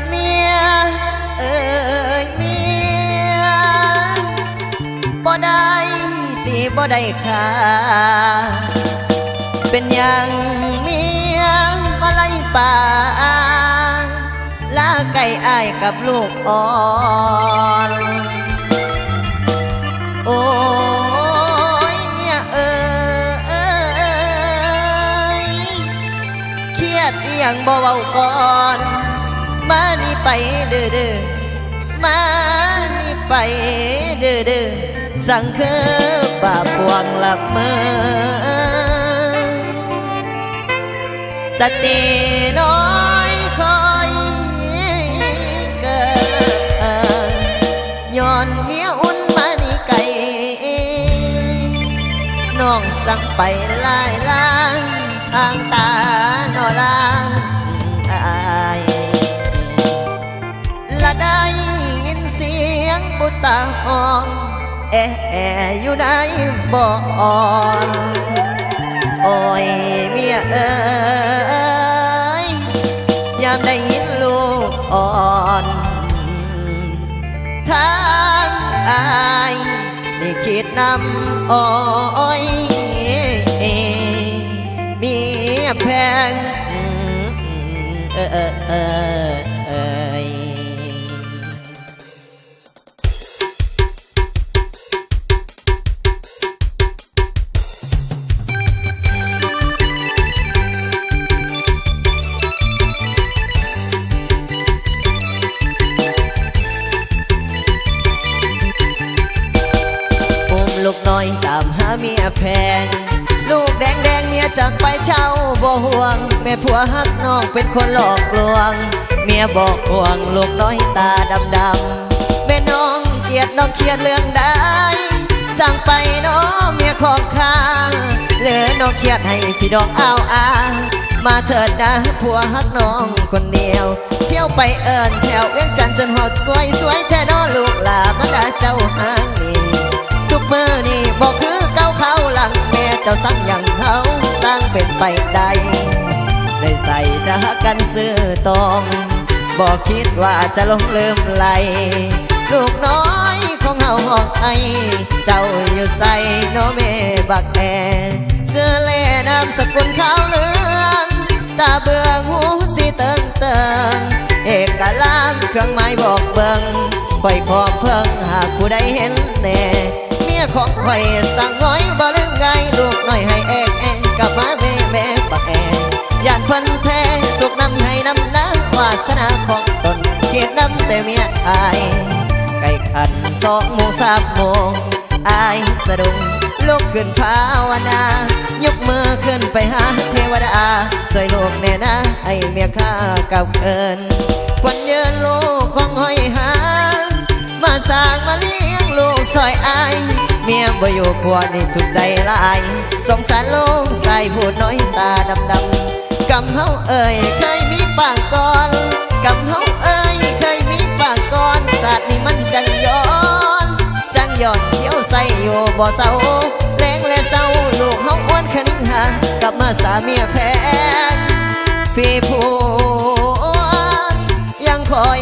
ເມຍເອີຍເມຍ ບໍ່ໄດ້ຕີບໍ່ໄດ້ຂ້າ ເປັນຫຍັງເມຍມາໄລ່ປ່າ ລາໄກອ້າຍກັບລູກອ່ອນ. ໂອ້ຍ ເມຍເອີຍ ຄຽດອີ່ຫຍັງບໍ່ເວົ້າກ່ອນ ມານີ້ໄປເດີໆ ມານີ້ໄປເດີໆ ສັງເຄີບາບພວງລະເມີ. ສະເຕນ້ອຍຂ້ອຍເກີດ ຍ້ອນເມຍອຸ່ນມານີ້ໄກ ນ້ອງສັ່ງໄປຫຼາຍລ້ານ ທາງຕາໜໍ່ລາງອາຍ. ລະໄດ້ຍິນສຽງບຸດຕາຮ້ອງ ແອໆຢູ່ໃນບ່ອນ. ໂອ້ຍ ເມຍເອີຍ ຍາມໄດ້ຍິນລູກອ່ອນ ທາງອ້າຍນີ້ຄິດນຳ ໂອ້ຍ ເມຍແພງ ເອີຍ. ອຸ້ມລູກນ້ອຍຕາມຫາເມຍແພງ ລູກແດງໆ ເມຍຈາກໄປເຈົ້າບໍ່ຫ່ວງ ແມ່ຜົວຮັກນ້ອງເປັນຄົນຫຼອກລວງ ເມຍບອກລວງລູກນ້ອຍຕາດຳໆ ແມ່ນ້ອງກຽດນ້ອງຄຽດເລື່ອງໃດ ສ້າງໄປເນາະເມຍຂອງຂ້າ ຫຼືນ້ອງຄຽດໃຫ້ພີ່ນ້ອງອ້າວອາ ມາເຖີດນາຜົວຮັກນ້ອງຄົນດຽວ ທ່ຽວໄປເອີ້ນແຖວວຽງຈັນ ຈົນຮອດກວຍ ສວຍແທ້ເນາະລູກຫຼ້າ ມາດາເຈົ້າຫາງນີ້ ທຸກມື້ນີ້ບໍ່ຄືເກົ່າຄາວຫຼັງ ແມ່ເຈົ້າສັ່ງຫຍັງເຮົາສ້າງເປັນໄປໄດ້ ໄດ້ໃສ່ຈະຮັກກັນຊື່ຕອງ ບໍ່ຄິດວ່າຈະຫຼົງລືມໄຫຼ ລູກນ້ອຍຂອງເຮົາຮ້ອງໄຫ້ ເຈົ້າຢູ່ໃສເນາະແມ່ບັກແອ ຊື່ແລນາມສະກຸນຂາວເຫຼືອງ ຕາເບືອງຫູສີເຕີງໆ ເອກະລາງເຄື່ອງໝາຍບອກເບິ່ງ ຂ້ອຍຂໍເພິ່ງຫາຜູ້ໃດເຫັນແດ່ ເມຍຂອງຂ້ອຍສ້າງນ້ອຍບໍ່ລືມງ່າຍ ລູກນ້ອຍໄຫ້ແອກແອງກັບມາແມ່ ແມ່ບັກແອ ຢ້ານເພິ່ນແພ້ ຕົກນຳໄຮ່ນຳນາ ວາສະໜາຂອງຕົນ ຄິດນຳແຕ່ເມຍອ້າຍ ໃກ້ຄັນສອງໂມງສາມໂມງ ອ້າຍສະດຸ້ງລຸກຂຶ້ນພາວະນາ ຍົກມືຂຶ້ນໄປຫາເທວະດາ ຊ່ວຍລູກແດ່ນາ ໃຫ້ເມຍຂ້າກັບຄືນ ຂວັນຍືນລູກຂອງຂ້ອຍຫາ ມາສ້າງມາລ້ຽງລູກຊ່ອຍອ້າຍ ເມຍບໍ່ຢູ່ຄົວນີ້ທຸກໃຈຫຼາຍ ສົງສານລູກຊາຍຜູ້ນ້ອຍຕາດຳໆ ກຳເຮົາເອີຍເຄີຍມີປາງກ່ອນ ກຳເຮົາເອີຍເຄີຍມີປາງກ່ອນ ຊາດນີ້ມັນຈັ່ງຍ້ອນ ຈັ່ງຍ້ອນ ທ່ຽວໃສ່ຢູ່ບໍ່ເຊົາ ແລງແລະເຊົ້າ ລູກເຮົາອວນຄະນິງຫາ ກັບມາສາເມຍແພງ ພີ່ຜົວ ຍັງຄອຍ